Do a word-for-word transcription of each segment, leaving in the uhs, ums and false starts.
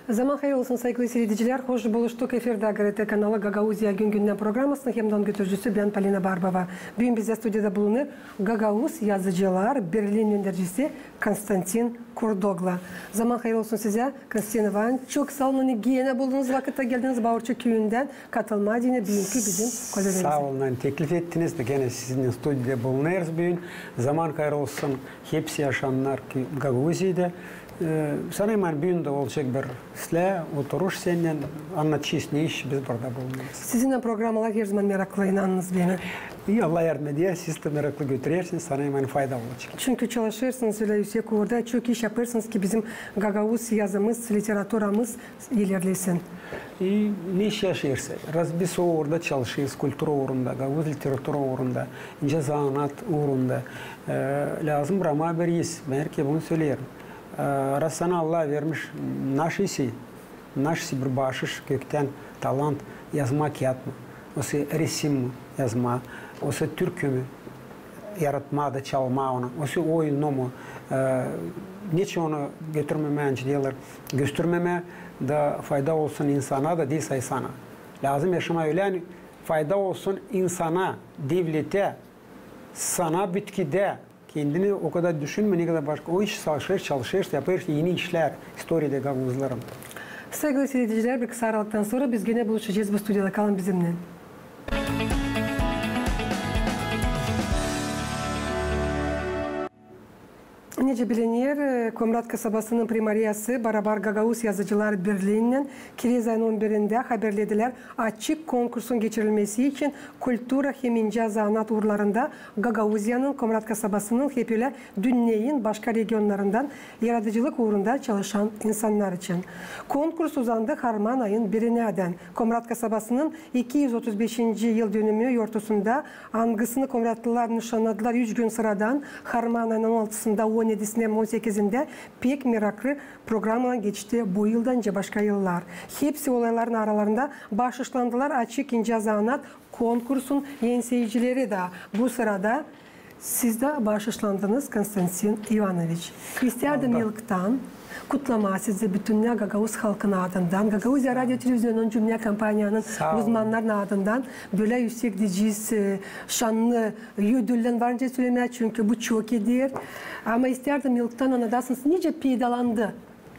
Zaman hayır olsun, saygılı siiredicilär. Hoş buluştuk. Efirdä GRT kanalı Gagauziya gün-gündän programasının hem dä onun götürücüsü bän, Polina Barbova. Büün bizdä studiyada bulunêr Gagauz Yazıcılar Birliinin öndercisi Konstantin Kurdoglu. Zaman hayır olsun sizä, Konstantin İvanoviç. Çok saa olun, ani genä buldunuz vakıt da geldiniz Baurçu küüyündän katılmaa deyni büünkü bizim konferenţiyaya. Saa olun, ani teklif ettiniz da genä sizinnän studiyada bulunêrız büün. Zaman hayır olsun hepsi yaşayannara Gagauziyada. E, sanêrım, ani büün dä olacek bir islää oturuş sennän, annadacez, ne iş biz burada bulunêrız. Sizinnän programalar herzaman meraklı, inanınız beni. İi, Allah yardım eder, siz dä meraklı götürersiniz, sanêrım, ani faydalı olacek. Çünkü çalışêrsınız ölä üüsek uurda, çok iş yapêrsınız ki bizim gagauz yazımız, literaturamız ilerlesin. E, ne iş yaşêêrız? Raz biz o uurda çalışêrız, kultura uurunda, gagauz literatura uurunda, incä zanaat uurunda, e, lääzım bramaa bir iz. Bän herkerä bunu söleerim. E, raz sana Allah vermiş naşisi, naşisi bir baaşış, göktän talant, yazmaa kiyat mı, osa resim mi yazmaa, osa türkü mü yaratmaa da çalmaa onu, osa oyun mu, e, neçin onu götürmemää, nicä deerlär, göstermemää da fayda olsun insana da, diil sade sana. Lääzım yaşamaa ölä, ani fayda olsun insana, devletä, sana bitkidä. Kendini o kadar düşünmä, ne kadar başka. O iş çalışêr, çalışêr, yapêr eni işlär istoriyada gagauzların. Saygılı siiredicilär, bir kısa aralıktan sora biz genä buluşacez bu studiyada. Kalın bizimnän. Nicä biliner, e, Komrat kasabasının primariyası barabar Gagauz Yazıcılar Birliinnän kirez ayın on birindä haberledilär açık konkursun geçirilmesi için kultura hem incä zanaat uurlarında Gagauziyanın, Komrat kasabasının hem ölä dünneyin başka regionlarından yaradıcılık uurunda çalışan insannar için. Konkurs uzandı harman ayın birinädän. Komrat kasabasının iki üz otuz beşinci yıldönümü yortusunda, angısını komratlılar nışannadılar üç gün sıradan, harman ayının on altısında, on edisinä hem on sekizindä, pek meraklı programaylan geçti bu yıl da, nicä başka yıllar. Hepsi olayların aralarında baaşışlandılar açık incä zanaat konkursun enseyicileri dä. Bu sırada siz dä baaşışlandınız, Konstantin İvanoviç. İstärdim ilktän kutlamaa sizi bütün dünnä gagauz halkının adından, Gagauziya radio televizionunun, cümlä kompaniyanın uzmannarının adından. Bölä üüsek deyecez, e, şannı ödüllän var nicä sölemää, çünkü bu çok eder. Ama istärdim ilktän annadasınız, nicä peydalandı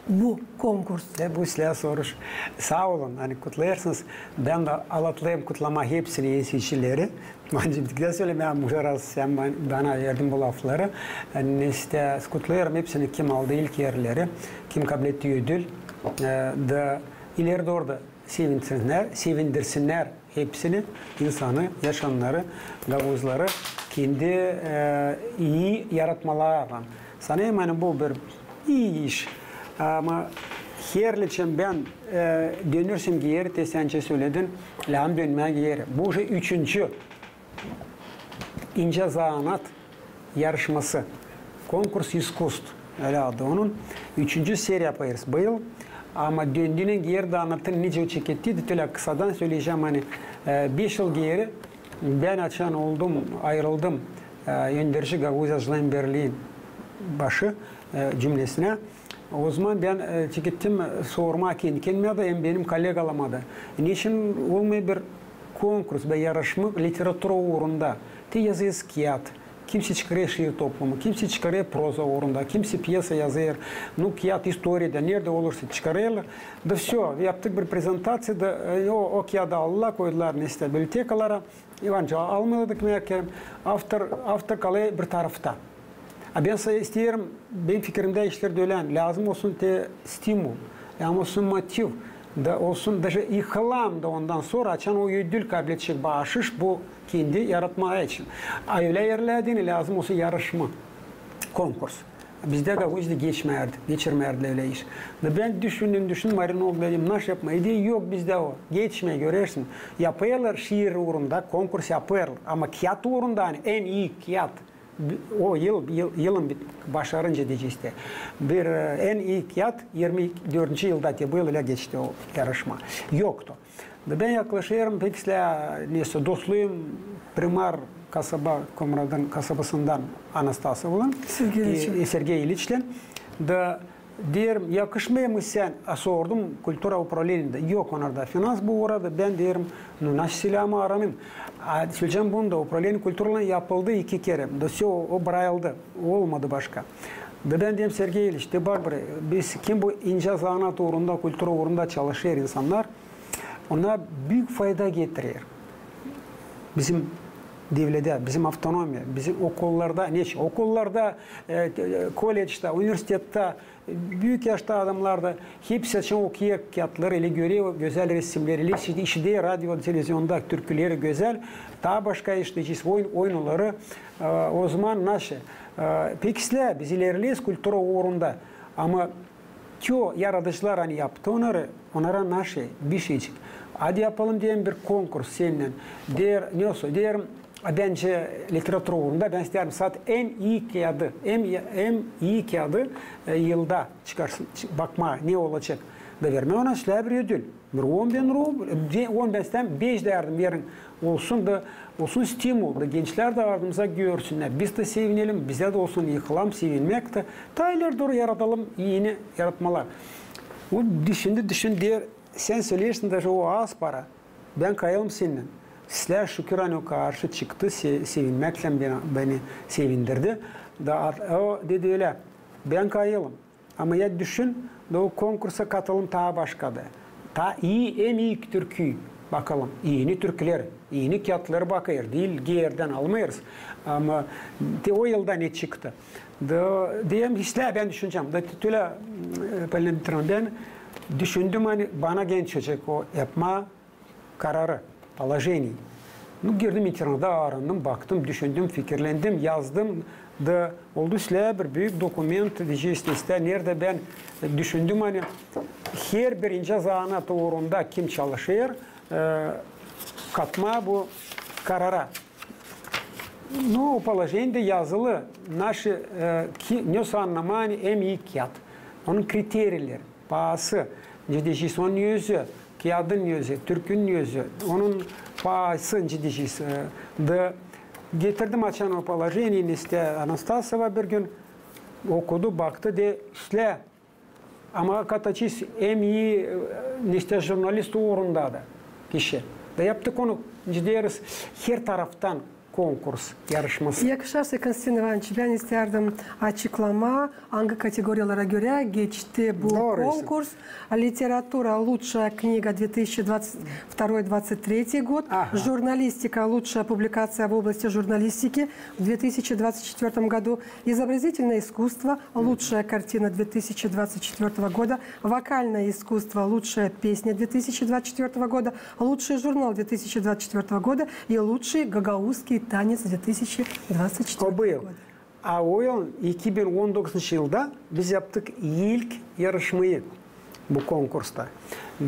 bu konkurs. E, bu islää soruş. Saa olun, ani kutlêêrsınız. Bän dä alatlayım kutlamaa hepsini, enseyicileri. Bän diil sölemää, Mujaraz, sän bana verdin bu lafları. Ani islää kutlêêrım hepsini, kim aldı ilk erleri, kim kabletti ödül. E, da ileri dooru da sevindirsinnär, sevindirsinnär hepsini, insanı, yaşayannarı, gagauzları kendi, e, ii yaratmalarlan. Sanêrım, ani bu bir ii iş. Ama herliim bän, e, dönersem geeri, te sän nicä söledin, lääzım dönmää geeri. Bu uje üçüncü incä zanaat yarışması. Konkurs искусств, ölä adı onun. Üçüncü seriya yapêrız bu yıl. Ama döndüynän geeri dä annadayım, nicä o çekettiydi, tölä kısadan söleyecäm, ani, e, beş yıl geeri bän açan oldum, ayırıldım, e, önderci Gagauz Yazıcılar Birliin başı, e, cümlesinä. Ozaman bän, e, çekettim sormaa kendi kendimä dä hem benim kollegalarıma da, neçin olmêêr bir konkurs, bir yarışma literatura uurunda. Te yazêr kiyat, kimsey çıkarêr şiir toplumu, kimsey çıkarêr proza uurunda, kimsey pyesa yazêr, nu, kiyat istoriyada, neredä olursa çıkarêrlar. Da всё, yaptık bir prezentaţiya da, e, o, o kiyadı aldılar, koydular, neysä, bibliotekalara. İvanoviç, almadık mı, kerim, avtor, avtor kalêr bir tarafta. A bän isteerim, benim fikirimdä işlär dä ölä, lääzım olsun te stimul, lääzım olsun motiv, da olsun daje ilham da ondan sora, açan o ödül kabledecek, baaşış bu kendi yaratmaa için. A ölä erlerdä lääzım olsun yarışma, konkurs. Bizdä Gagauziyada geçmärdi, geçirmärdilär ölä iş. Da bän düşündüm, düşündüm, Marina oglum, dedim, naşey yapmaa? Dedi, yok bizdä o, geçmeer, görersin. Yapêrlar şiir uurunda, konkurs yapêrlar, ama kiyat uurunda, ani en ii kiyat, o yıl, yıl, yılın başarınca deyecez te. Bir, e, en ii kiyat irmi dördüncü yılda te bu yıl ölä geçti o yarışma. Yoktu. Da bän yaklaşêrım, pek islää, neysä, dostluyum primar kasaba, Komratın kasabasından Anastasovlan, Sergey İliçlän. E, Sergey İliçlän. Da Deerim, yakışmêêr mı sän? A, sordum kultura upravleniindä. Yok, onnarda finans bu uurada. Bän deerim, nu, nasıl silää mı aranayım? A, söleyecäm bunu da, upravleniye kulturaylan yapıldı iki kerä. Da всё, o, o bırakıldı. Olmadı başka. Da bän deerim, Sergey İliç, te bak burayı, biz, kim bu incä zanaat uurunda, kultura uurunda çalışêr insannar, onnar büük fayda getirer. Bizim devledä, bizim avtonomiya, bizim okullarda, ne için, okullarda, e, e, kolleçtä, universitettä, büük yaşta adamnar da hepsi açan okuyêr kiyatları, ölä görer gözäl resimneri, ölä işi-, işider radio, televizionda türküleri gözäl, taa başka işleyecez oyun, oyunnarı, e, ozaman nasıl, e, pek islää, biz ilerleeriz kultura uurunda, ama te o yaradıcılar, ani yaptı onnarı, onnara nasıl bişeyecek? Hadi yapalım, deerim, bir konkurs sennän. Deer, ne olsun, deerim, a, bän, literaturadan bän isteerim saat en ii kiyadı, en, en ii kiyadı, e, yılda çıkarsın, çı-, bakmaa, ne olacek. Da vermää ona islää bir ödül. Bir on bin rubl, e, de, on bin isteerim, beş dä yardım verin. Olsun da, olsun stimul da, gençlär dä ardımıza görsünnär. Biz dä sevinelim, bizdä dä olsun ilham, sevinmäk tä. Taa ileri dooru yaradalım eni yaratmalar. O düşündü, düşündü, deer, sän söleersin, даже o az para. Bän kayılım sennän. Siz islää, şükür, ani o karşı çıktı, se-, sevinmäklän beni, beni sevindirdi. Da at-, o dedi ölä, bän kayılım. Ama ya düşün, da o konkursa katılım taa başka da. Taa ii, en ii türkü bakalım. Eni türküleri, eni kiyatları bakêr, diil, geerdän almêêrız. Ama te o yılda ne çıktı. Da, deerim, islää, bän düşünecäm. Da te-, tölä, e, Polina Dmitriyevna, bän düşündüm, ani bana genç olacek o yapmaa kararı, положение. Nu, girdim internettä, arandım, baktım, düşündüm, fikirlendim, yazdım da oldu islää bir büük dokument, deyecez, islää, neredä bän düşündüm, ani herbir incä zanaat uurunda kim çalışêr, e, katmaa bu karara. Nu, o положениедä yazılı, nasıl, e, ki, ne annamaa, ani en ii kiyat, onun kriterileri. Paası, nicä deyecez, onun özü, kiyadın özü, türkünün özü, onun paası, nicä deyecez, e, da getirdim açan o положение, islää, Anastasova bir gün okudu, baktı, dedi, islää, ama katacez en ii, e, islää, jurnalist uurunda da kişi. Da yaptık onu, nicä deeriz, her taraftan konkurs, yarışması. Yakışarsa, Konstantin İvanıç, bän isteerdim açıklamaa, angı kategoriyalara görä geçti bu konkurs. Literatura, лучшая книга две тысячи двадцать второй двадцать третий год. Журналистика, лучшая публикация в области журналистики в две тысячи двадцать четвёртом году. Изобразительное искусство, лучшая картина две тысячи двадцать четвёртого года. Вокальное искусство, лучшая песня две тысячи двадцать четвёртого года. Лучший журнал две тысячи двадцать четвёртого года и лучший гагаузский танец две тысячи двадцать четвёртого года. A o yıl, iki bin on dokuzuncu yılda biz yaptık ilk yarışmayı bu konkursta.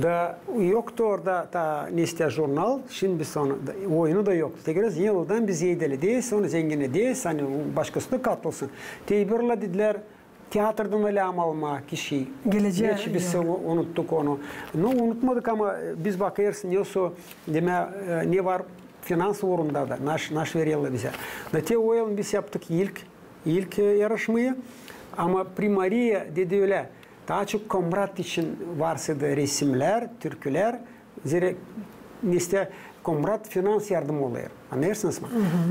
Da yoktu orada taa, ne islää, jurnal, şindi biz onu, oyunu da yoktu. Tekrar yıldan biz eydeli deyiz, onu zengin deyiz, ani başkası da katılsın. Te bir ola dedilär, teatrdan da lääm almaa kişiyi. Gelecää. Neçin biz unuttuk onu. Nu, unutmadık, ama biz bakêrız, ne olsa, demää, e, ne var finans uurunda da, naş, naş vererlär bizä. Da te o yıl biz yaptık ilk, ilk, e, yarışmayı. Ama primariya dedi ölä, taa çok Komrat için varsaydı resimnär, türkülär, zerä, ne islää, Komrat finans yardım olêr. Annêêrsınız mı?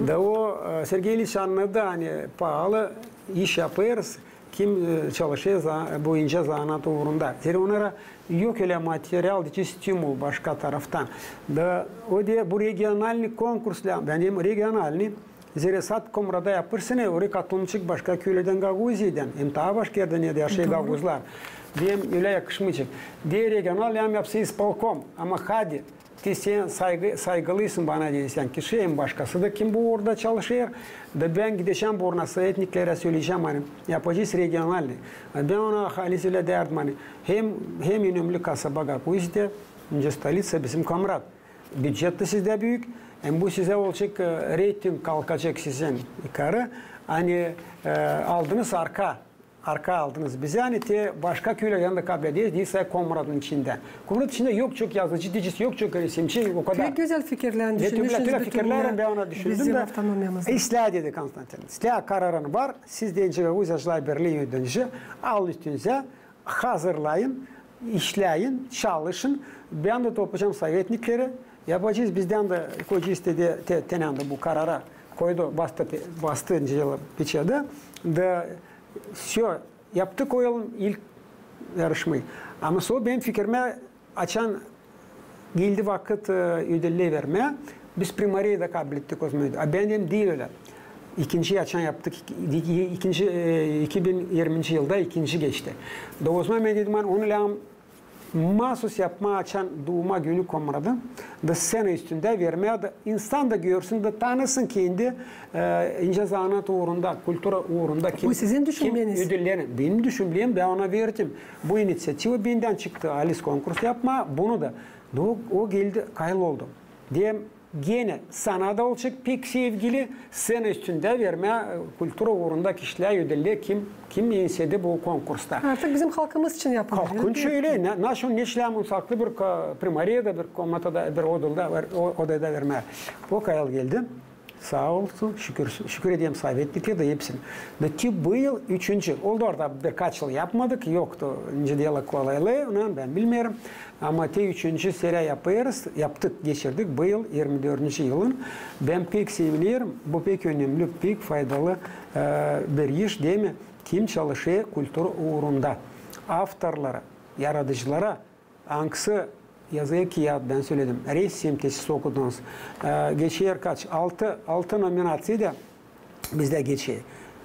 Da o, e, Sergey İliç annadı, ani paalı iş yapêrız, kim, e, çalışêr za-, bu incä zanaat uurunda. Zerä onnara yok ölä material, deyecez, stimul başka taraftan. Da o dedi, bu regionalnıy konkurs lääm, bän dedim regionalnıy, zerä sade Komrada yapêrsın, e, orayı katılmayacek başka köylerdän, Gagauziyadan, hem taa başka erdän, neredä yaşêêr gagauzlar. Dedim, ölä yakışmayacek. Dedi, regional lääm yapsın ispolkom, ama hadi, te sän saygı-, saygılıysın bana, dedi, sän kişi, hem başkası da, kim bu uurda çalışêr. Da bän gidecäm bu uuruna, sovetniklerä söleyecäm, ani yapacez regionalnıy. Bän ona halis ölä deerdim, ani hem, hem önemli kasaba Gagauziyada, hem stolitsa bizim Komrat. Bücet tä sizdä büük, hem bu sizä olacek, e, reyting kalkacek sizin yukarı, ani, e, aldınız arka, arka aldınız bizi, ani te başka köylerdän dä kablederiz, diil sade Komratın içindä. Komratın içindä yok çok yazıcı, deyecez, yok çok resimci, o kadar. Pek gözäl fikirlän düşünmüşsünüz. Tölä fikirlär, bän ona düşündüm da. Bizim avtonomiyamızda. İslää, dedi Konstantin, islää, kararın var, siz deyincä, Gagauziyacılar Birlii yöneticisi, alın üstünüzä, hazırlayın, işleyin, çalışın. Bän dä toplayacam sovetnikleri. Yapacez, bizdän dä koyacez te, te, te, te nä da bu karara koydu, bastı, pe, bastı, nicä deyler, peçadı. Da всё, yaptık o yılın ilk yarışmayı. Ama sora benim fikirimä, açan geldi vakıt, e, ödülleri vermää, biz primariyayı da kablettik o zaman. A bän dedim, diil ölä. İkinci açan yaptık, iki, iki, ikinci, e, iki bin irminci yılda ikinci geçti. Da o zaman bän dedim, ani onu lääzım masus yapmaa, açan duuma günü komradın, da sţena üstündä vermää, da insan da görsün, da tanısın kendi, e, incä zanaat uurunda, kultura uurunda kim, bu sizin düşünceniz? Ödülleri. Benim düşüncäm, bän ona verdim. Bu iniţiativa bendän çıktı, halis konkurs yapmaa, bunu da. Da o, o geldi, kayıl oldu. Dedim, genä sana da olacek pek sevgili, sţena üstündä vermää, e, kultura uurunda kişilärä ödülleri, kim, kim eñsedi bu konkursta. Artık bizim halkımız için yapıldı. Halkın için ölä. Na, naşey, neçin lääzım saklı bir ka, primariyada, bir komatada, bir odada, bir o, odada vermää. O kayıl geldi. Saa olsun, şükür, şükür ederim sovetniklere da hepsinä. Da te bu yıl üçüncü. Oldu orada birkaç yıl yapmadık, yoktu, nicä deyler, kolaylıı, onu bän bilmeerim. Ama te üçüncü serä yapêrız, yaptık, geçirdik bu yıl, irmi dördüncü yılın. Bän pek sevinerim, bu pek önemli, pek faydalı, e, bir iş, diil mi? Kim çalışêr kultura uurunda. Avtorlara, yaradıcılara, angısı yazêr kiyat, bän söledim, resim, te siz okudunuz. E, geçer kaç, altı, altı nominaţiyada bizdä geçer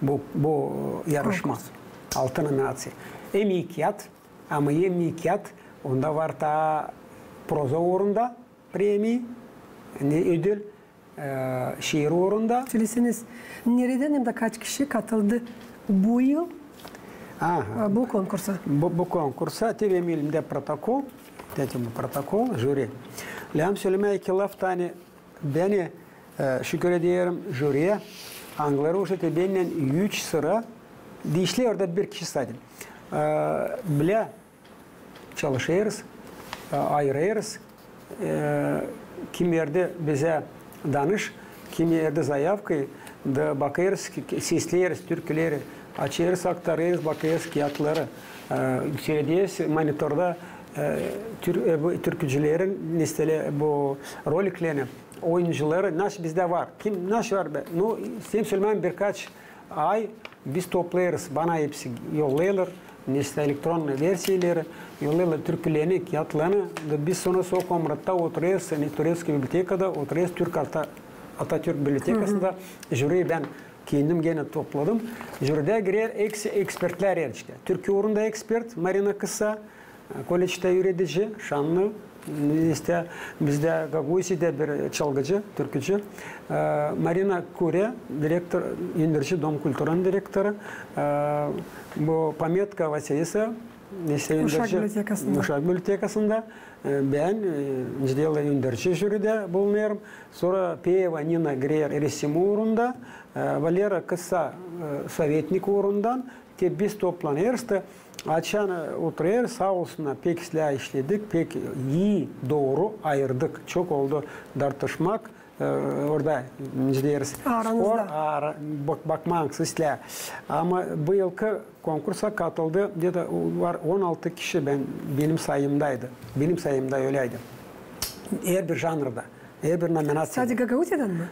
bu, bu yarışma. Konkurs. Altı nominaţiya. En ii kiyat, ama en ii kiyat, onda var taa proza uurunda premiya, ne, ödül, e, şiir uurunda. Söleseniz, neredän hem dä kaç kişi katıldı bu yıl, aha, e, bu konkursa? Bu, bu konkursa, te benim elimdä protokol, te bu protokol, jüri. Lääzım sölemää iki laf, ani bän, e, şükür ederim jüriyä, angıları uşa te bennän üç sıra, diişli orada bir kişi sade. E, bilä, çalışêrız, e, ayırêrız, e, kim verdi bizä danış, kim verdi zayavkayı, da bakêrız, ki, ki, sesleeriz türküleri, açêrız, aktarêrız, bakêrız kiyatları, e, siirederiz monitorda, e, tür-, e, bu türkücülerin, neslä bu roliklerini, oyuncuları, naş bizdä var, kim, naş var be. Nu, sän söleyim, birkaç ay biz toplêêrız, bana hepsi yollêêrlar, neslä elektronnıy versiyaları, yollêêrlar türkülerini, kiyatlarını, da biz sora o komratta oturêrız, Neturesku bibliotekada, oturêrız Türk Ata-, Atatürk bibliotekasında, jüriyi bän kendim genä topladım. Jüridä girer eks-, ekspertlär, erçektä. Türkü uurunda ekspert Marina Kısa, koledžtä üüredici, şannı, işte, bizdä Gagauziyada bir çalgıcı, türkücü. E, Marina Kurä, direktor, önderici, Dom kulturanın direktoru. E, bu Pametka Vasilisa, işte, uşak bibliotekasında. Uşak bibliotekasında. E, bän, e, nicä deyler, önderici jüridä bulunêrım. Sora Peyeva Nina girer resim uurunda, e, Valera Kısa, e, sovetnik uurundan. Te biz toplanêrız da, açan, e, oturêrız, saa olsunnar, pek islää işledik, pek ii, dooru ayırdık. Çok oldu dartışmak, e, orada, nicä deyeriz, spor, ara-, bak-, bakmaa islää. Ama bu yılkı konkursa katıldı, где-то var on altı kişi bän, benim sayımdaydı. Benim sayımda öläydi. Herbir janrda, herbir nominaţiyada. Sade Gagauziyadan mı?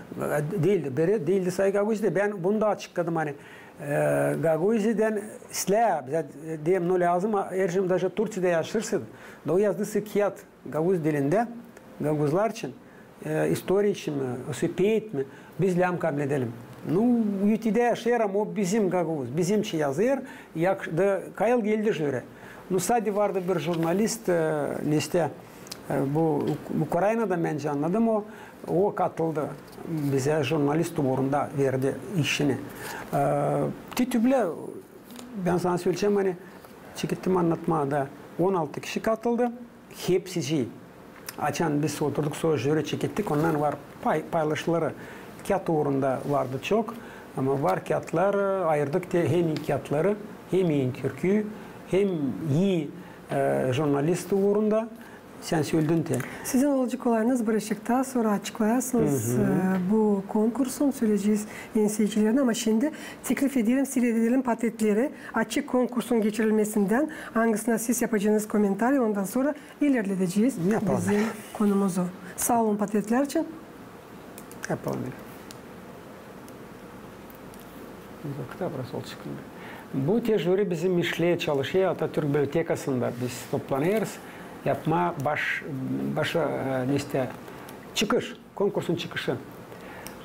E, diildi, bere diildi sade Gagauziyadan. Bän bunu da açıkladım, ani E, Gagauziyadan islää, bizä, e, dedim, nu, lääzım, a, eer, daje Turţiyada yaşêêrsın, da o yazdıysa kiyat gagauz dilindä, gagauzlar için, e, istoriya için mi, söbet mi, biz lääzım kabledelim. Nu, Ütidä yaşêêr, ama o bizim gagauz, bizim için yazêr, yak-, da kayıl geldi jüri. Nu, sade vardı bir jurnalist, e, neştä, e, bu Uk-, Ukraynadan, bän annadım, o, o katıldı bizä, jurnalist uurunda verdi işini. E, te tüplä, bän sana söleyecäm, ani çekettim annatmaa da, on altı kişi katıldı, hepsicii. Açan biz oturduk, sora jüri çekettik, ondan var pay-, paylaşıları. Kiyat uurunda vardı çok, ama var kiyatlar, e, ayırdık te hem ii kiyatları, hem ii türküyü, hem ii, e, jurnalist uurunda. Sän söledin te. Sizin olacek kolayınız baraşıkta, sora açıklayasınız, e, bu konkursun, söleyecez enseyicilerine. Ama şindi teklif ederim, seyredelim patretleri. Açık konkursun geçirilmesindän, angısına siz yapacenız komentariy, ondan sora ilerledecez bizim konumuzu. Saa olun patretlär için. Yapalım. Bu te jüri bizim işleer, çalışêr Atatürk bibliotekasında. Biz toplanêrız yapmaa baş, başa, e, neştä, çıkış, konkursun çıkışı.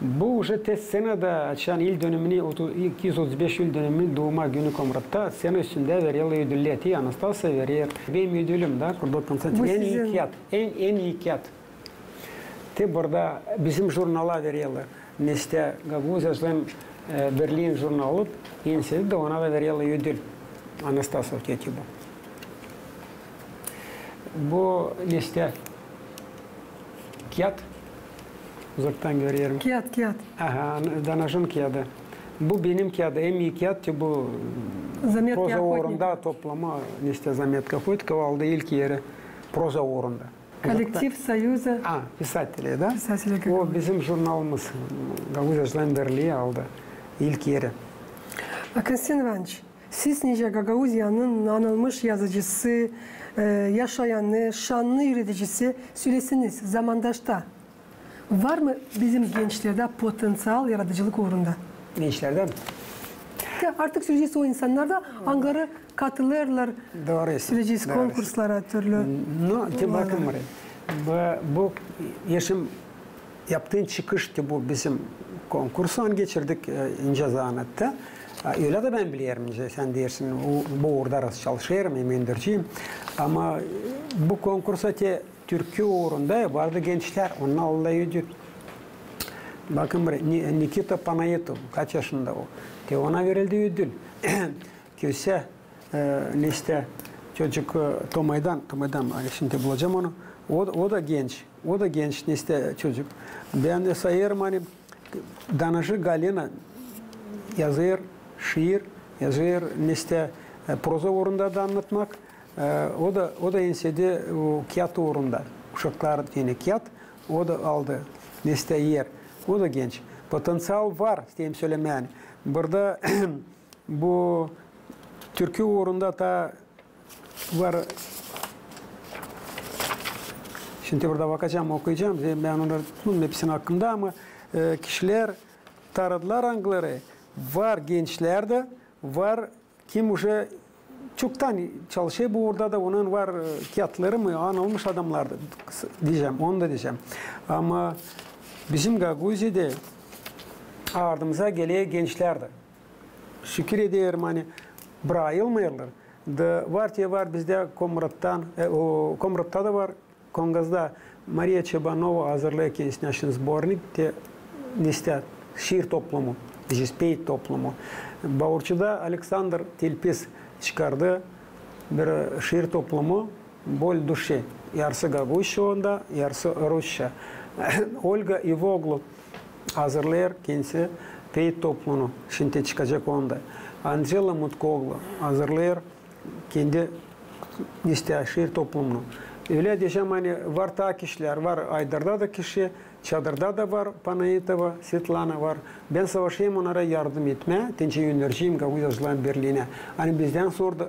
Bu uje te scenada açan yıldönümini, otu-, iki üz otuz beş yıldönümini duuma günü Komratta scena üstündä vererlär ödüllär. Te Anastasiya verer. Benim ödülüm da, kurda konserti. En ii kiyat, en, en ii kiyat. Te burada bizim jurnala vererlär. Neştä, Gagauz Yazıcıların, e, Birliin jurnalı, ensedi da ona da vererlär ödül. Anastasiya kiyatı bu. Bu neştä kiyat. Uzaktan görerim. Kiyat, kiyat. Aha, Danajın kiyadı. Bu benim kiyadı, en ii kiyat te bu proza uurunda toplama, neştä, zametka Hoytkova aldı ilk eri proza uurunda. Kollektiv Soyuza pisateley, da? Pisateley. O bizim jurnalımız, Gagauz Yazıcıların Birlii aldı ilk eri. A, Konstantin İvanoviç, siz nicä Gagauziyanın anılmış yazıcısı, e, yaşayanı, şannı üüredicisi, söleseniz, zamandaşta var mı bizim gençlerdä potenţial yaradıcılık uurunda? Gençlerdä mi? Ya, artık söleyecez o insannarda, angıları katılêrlar, söleyecez, konkurslara türlü. No, te bakın, bu, bu işin yaptıın çıkış te bu bizim konkursu, ani geçirdik, e, nicä zanatta. A, ölä dä bän bilerim, nicä sän deersin, bu uurda çalışêrım, hem öndürüciyim. Ama, e, bu konkursa te türkü uurunda vardı gençlär, onnar aldılar ödül. Bakın, bir Ni-, Nikita Panaitov, kaç yaşında o? Te ona verildi ödül. Köse, e, neştä, çocuk, e, Tomaydan, Tomaydan, ani şindi bulacam onu. O, o da genç, o da genç, neştä, çocuk. Bän dä sayêrım, ani Danajı Galina yazêr şiir, yazêr, neştä, e, proza uurunda da annatmak. E, o da, o da ensedi o kiyat uurunda. Uşaklar deyni kiyat, o da aldı neştä er. O da genç. Potenţial var, isteerim sölemää. Burada bu türkü uurunda da var. Şindi burada bakacam, okuyacam. Bän onnarı tutmadım hepisini aklımda, ama, e, kişilär tanıdılar, angıları var gençlär dä, var kim uje çoktan çalışêr bu uurda da, onun var, e, kiyatları mı, anılmış adamnar da, s-, deyecäm, onu da deyecäm. Ama bizim Gagauziyada ardımıza geler gençlär dä. Şükür ederim, ani brakılmêêrlar. Da var te var bizdä Komrattan, e, o, Komratta da var, Kongazda Mariya Çebanova hazırlêêr kendisinä şindi zbornik, te neştä şiir toplumu, deyecez, peyit toplumu. Baurçuda Aleksandr Tilpis çıkardı bir şiir toplumu, Боль души, yarısı gagauzça onda, yarısı rusça. Olga İvoğlu hazırlêêr kendisi peyit toplumunu, şindi çıkacek onda. Anjela Mutkoğlu hazırlêêr kendi neştä şiir toplumunu. Ölä deyecäm, ani var taa kişilär, var Aydarda da kişi, Çadırda da var Panaitova Svetlana, var. Bän savaşêrım onnara yardım etmää, te nicä öndürüciyim Gagauz Yazıcıların Birliinä. Ani bizdän sora da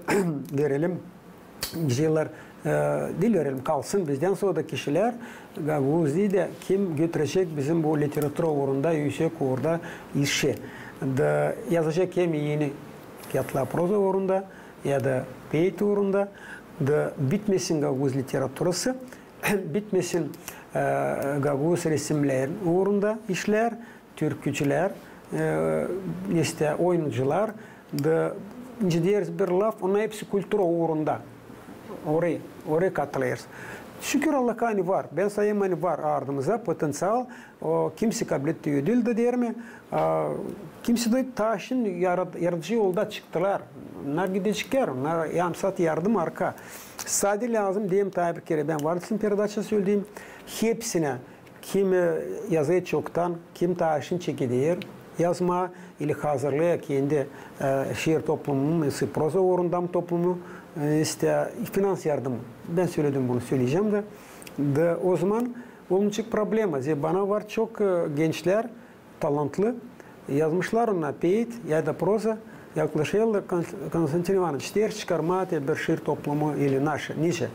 verelim, nicä, e, diil verelim, kalsın bizdän sora da kişilär Gagauziyada, kim götürecek bizim bu literatura uurunda, üüsek uurda işi. Da yazacek hem eni kiyatlar proza uurunda, ya da peyit uurunda, da bitmesin gagauz literaturası, bitmesin, e, gagauz resimnerin uurunda işlär, türkücülär, e, neştä oyuncılar, da, nicä deeriz bir laf, onnar hepsi kultura uurunda. Orayı, orayı katılêrız. Şükür Allaha, ani var. Bän sayêrım, ani var ardımızda potenţial. O, kimisi kabletti ödül dä deer mi? A, kimisi dä taa şindi yarad-, yaradıcı yolda çıktılar. Onnar gideceklär, onnar hem saat yardım arka. Sade lääzım deyim taa bir kerä, bän var sizin peredaçada söledim. Hepsinä, kim, e, yazêr çoktan, kim taa işin çekeder, yazmaa ili hazırlêêr kendi, e, şiir toplumunu, proza uurunda toplumu, e, istää finans yardımı. Bän söledim bunu, söleyecäm dä. Da ozaman olmayacek problema. Zerä bana var çok, e, gençlär, talantlı, yazmışlar ona peet ya da proza, yaklaşêrlar: Kon-, Konstantin İvanıç, isteerim çıkarmaa te bir şiir toplumu ili naşı, nicä.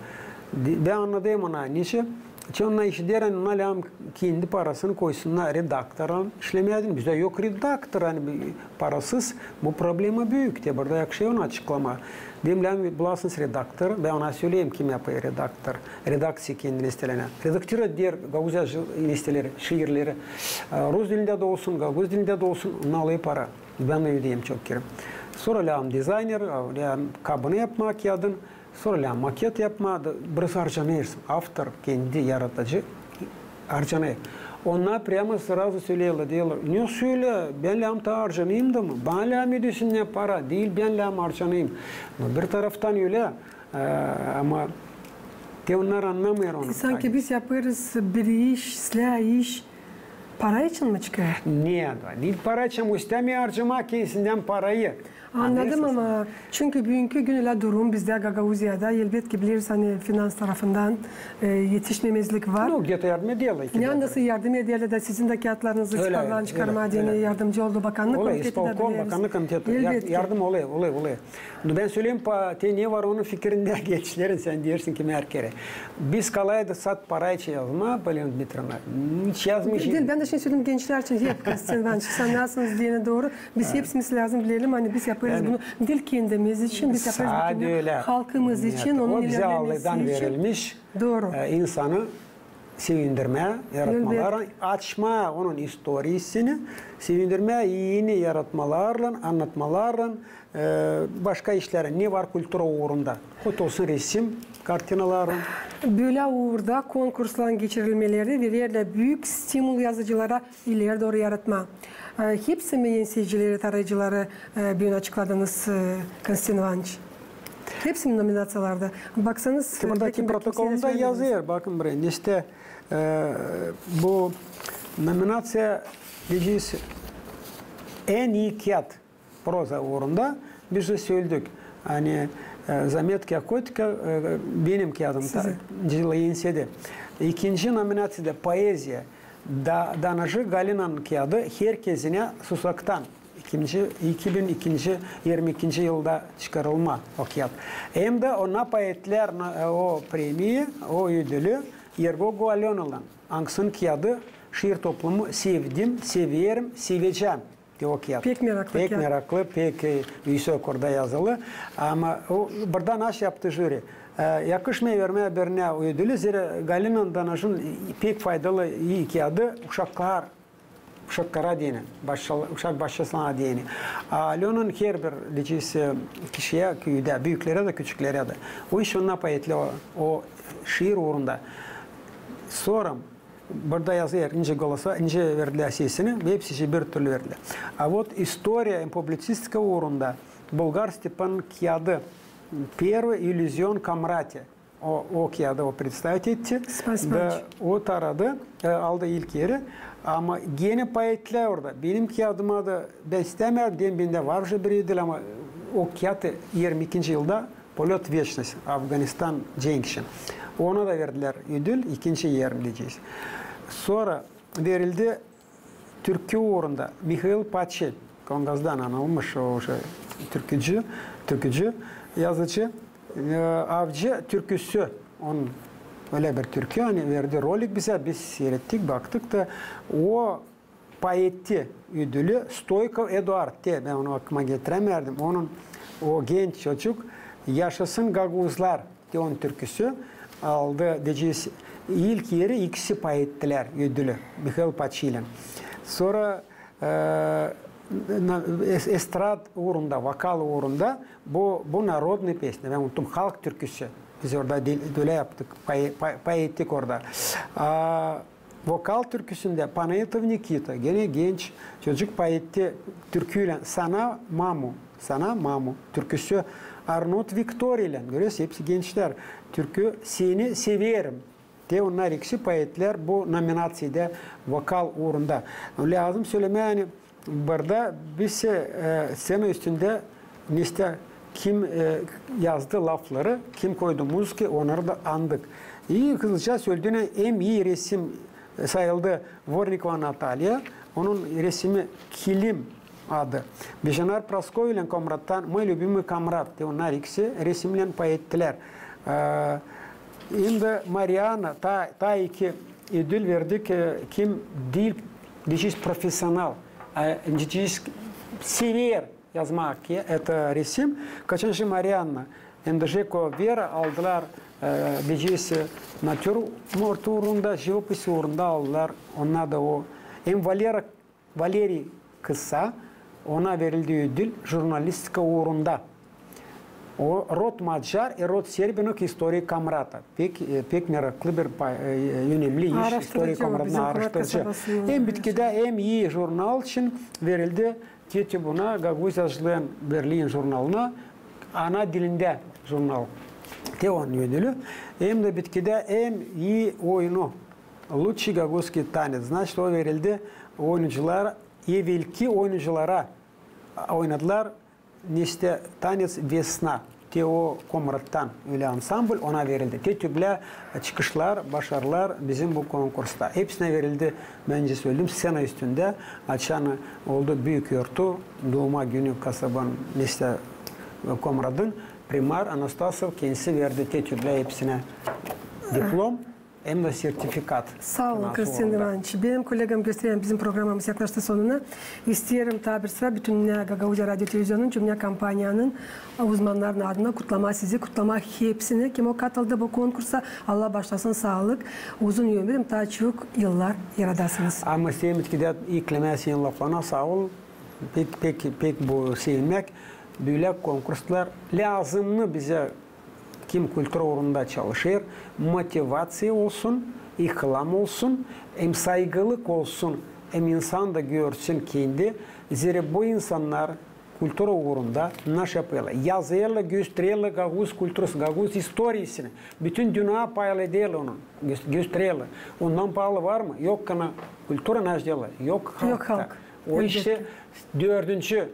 Bän annadêrım ona nicä. Çün ona işi deer, ani ona lääzım kendi parasını koysun ona redaktora işlemää deyni. Bizdä yok redaktor, ani parasız bu problema büük. Te burada yakışêr onu açıklamaa. Deerim, lääzım bulasınız redaktor, bän ona söleyim, kim yapêr redaktor. Redakţiya kendini istelenä. Redaktor deer gagauz yazı-, isteleri, şiirleri. E, rus dilindä dä olsun, gagauz dilindä dä olsun, ona alêr para. Bän dä ödeerim çok kerä. Sora lääzım dizayner, lääzım kabını yapmaa kiyadın, sora lääzım maket yapmaa da, biraz harcanêrsın. Avtor, kendi yaradıcı, harcanêr. Ona priamo srazu söleerlär, deerlär: ne sölä, bän lääzım taa harcanayım da mı? Bana lääzım ödesin para, diil bän lääzım harcanayım. No, bir taraftan ölä, e, ama te onnar annamêêr onu. Sanki biz yapêrız bir iş, islää iş, para için mi çıkêr? Ne, diil para için, istämeer harcamaa kendisindän parayı. Annadım, ama çünkü büünkü gün ölä durum bizdä Gagauziyada, elbetki bileriz, ani finans tarafından, e, etişmemezlik var. Ну, где-то yardım ederlär. Neredä yardım ederlär da sizin dä kiyatlarınızı çıkarmaa deyni yardımcı oldu bakannık komiteti dä, bileriz. Bakannık komiteti. Elbetki. Yardım olêr, olêr, olêr. Ну, bän söleyim, te ne var onun fikirindä gençlerin, sän deersin ki, her kerä. Biz kolay da sade para için yazmaa, Polina Dmitrievna, hiç yazmêêrız. Diil, bän dä şindi söledim gençlär için, hep, Konstantin İvanıç, sän nasılsınız deyni dooru. Biz hepsimiz lääzım bilelim, ani biz yapêrız bunu diil kendimiz için, biz yapêrız bunu halkımız için, onun ilerlemesi için. Dooru. E, insanı sevindirmää yaratmalarlan, açmaa onun istoriyasını, sevindirmää eni yaratmalarlan, annatmalarlan, e, başka işleri, ne var kultura uurunda. Hot olsun resim, kartinalarlan. Bölä uurda konkursların geçirilmeleri vererlär büük stimul yazıcılara ileri dooru yaratmaa. E, hepsi mi ensecilleri, tarayıcıları, e, büün açıkladınız, e, Konstantin İvanıç? Hepsi mi nominaţiyalarda? Baksanız, e, buradaki protokolunda yazêr, bakın burayı. İştä, e, bu nominaţiya, deyecez, en ii kiyat. Proza uurunda biz dä söledik. Ani, e, zametki Kotika, e, benim kiyadım da, ensede. İkinci nominaţiyada poeziya. Da, Danajı Galinanın kiyadı "Herkezinä susaktan". İkinci, iki bin ikinci, irmi ikinci yılda çıkarılma o kiyat. Hem dä ona poetlär, e, o premiyayı, o ödülü Ergogo Alönalan, angısının kiyadı, şiir toplumu "Sevdim, severim, sevecäm". Te o kiyat. Pek meraklı kiyat. Pek meraklı, pek, e, üsök orada yazılı. Ama o, burada naşey yaptı jüri. E, yakışmêêr vermää birinä ödülü, zerä Galinanın, Danajın pek faydalı, ii kiyadı uşaklar, uşaklara deyni, başla-, uşak başlasınnar deyni. A Alönanın herbir, deyecez, e, kişiyä, küüdä, büüklerä dä, küçüklerä dä. O iş ona poetlär o, o şiir uurunda. Sora burada yazêr, nicä голоса, nicä verdilär sesini, hepsi bir türlü verdilär. A вот istoriya hem publiţistika uurunda Bulgar Stepanın kiyadı "Первый иллюзион Камрати". O, o kiyadı o представить etti. Da o taradı, e, aldı ilk eri. Ama genä poetlär orada. Benim kiyadıma da, bän istämeerim, deyim, bendä var uje bir ödül, ama o kiyat irmi ikinci yılda "Полёт в вечность", Afganistan cenk için. Ona da verdilär ödül, ikinci er, deyecez. Sora verildi türkü uurunda Mihail Paçi, Kongazdan anılmış o, o türkücü, türkücü, yazıcı, e, "Avcı türküsü". Onun ölä bir türkü, ani verdi rolik bizä, biz siirettik, baktık da, o poeti ödülü Stoykov Eduard, te bän onu aklıma getirämeerdim. Onun o genç çocuk "Yaşasın gagauzlar", te onun türküsü aldı, deyecez, ilk eri ikisi poettilär ödülü Mihail Paçilän. Sora, e, na-, es-, estrad uurunda, vokal uurunda bu, bu narodnıy pesnä, bän unuttum, halk türküsü. Biz orada dil-, ölä yaptık, poe-, po-, poettik orada. A, vokal türküsündä Panayotov Nikita, genä genç çocuk, poetti türküylän "Sana mamu", "Sana mamu" türküsü. Arnot Viktoriylän, görüersin, hepsi gençlär, türkü "Seni severim". Te onnar ikisi poetlär bu nominaţiyada vokal uurunda. Lääzım sölemää, ani Burada biz, e, sţena üstündä, neştä, kim, e, yazdı lafları, kim koydu muzıka, onnarı da andık. İi hızlıca söledinä, en ii resim sayıldı Vornikova Natalya, onun resimi Kilim adı. Bejannar Praskovilän Komrattan Мой любимый комрад, te onnar ikisi resimnän pay ettilär. E, hem dä Marianna, taa, taa iki ödül verdik, e, kim diil, deyecez, profesional, e, deyecez, sever yazmaa, это resim. Kaçanki Marianna hem dä Žeko Vera aldılar, e, deyecez, natürmort uurunda, живопись uurunda aldılar. Onnar da o. Hem Valera, Valeriy Kısa, ona verildi ödül jurnalistika uurunda. O rod macar, e, rod serbinık istoriya Komrata. Pek, e, pek meraklı bir pa-, e, önemli iş istoriya Komratın, araştırıcı. Hem bitkidä en ii jurnal için verildi Te Tübuna, Gagauz Yazıcıların Birliin jurnalına, ana dilindä jurnal. Te onun ödülü. Hem dä bitkidä en ii oyunu, лучший гагузский танец. Значит, o verildi oyuncılar, evelki oyuncılara, oynadılar neştä tanets Весна. Te o Komrattan ölä ansambl, ona verildi. Te tüplä çıkışlar, başarılar bizim bu konkursta. Hepsinä verildi, bän söleyim, sţena üstündä, açan oldu büük örtü, duuma günü kasabanın, neştä, Komratın, primar Anastasov kendisi verdi te tüplä hepsinä diplom hem dä sertifikat. Saa olun, Konstantin İvanoviç. Benim kollegam göstereyim, bizim programamız yaklaştı sonuna. İsteerim taa bir sıra bütün Gagauziya radio televizionunun, tüm kompaniyanın uzmannarının adına kutlamaa sizi, kutlamaa hepsini, kim o katıldı bu konkursa. Allah baaşlasın, saalık, uzun ömür hem taa çok yıllar yaradasınız. Ama isteerim bitkidä eklemää senin laflarına, saa ol. Pek, pek, pek bu sevinmäk. Bölä konkurslar lääzımnı bizä, kim kultura uurunda çalışêr, motivaţiya olsun, ilham olsun, hem saygılık olsun, hem insan da görsün kendi, zerä bu insannar kultura uurunda naşey yapêrlar. Yazêrlar, göstererlär gagauz kulturasını, gagauz istoriyasını. Bütün dünneyä paylaşêrlar onu, gö-, göstererlär. Ondan paalı var mı? Yok, kana kultura naşey deerlär, yok halk. Yok halk. O iştä dördüncü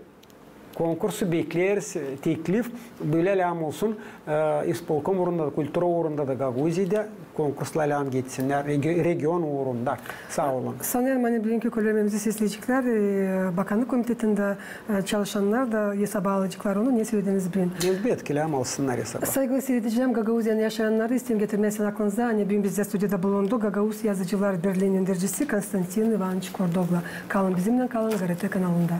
konkursu bekleriz, e, teklif, bölä lääm olsun, e, ispolkom uurunda da, kultura uurunda da Gagauziyada konkurslar lääm geçsinnär, regi-, region uurunda. Saa olun. Sanêrım, ani büünkü körülmämizi sesleyeceklär, e, Bakannık komitetindä, e, çalışannar da esaba alaceklar onu, ne sölediniz büün? Elbetki, lääm alsınnar esaba. Saygılı siiredicilerim, Gagauziyanın yaşayannarı, isteerim getirmää sizin aklınıza, ani büün bizdä studiyada bulundu Gagauz Yazıcılar Birliinin öndercisi Konstantin İvanoviç Kordogla. Kalın bizimnän, kalın GRT kanalında.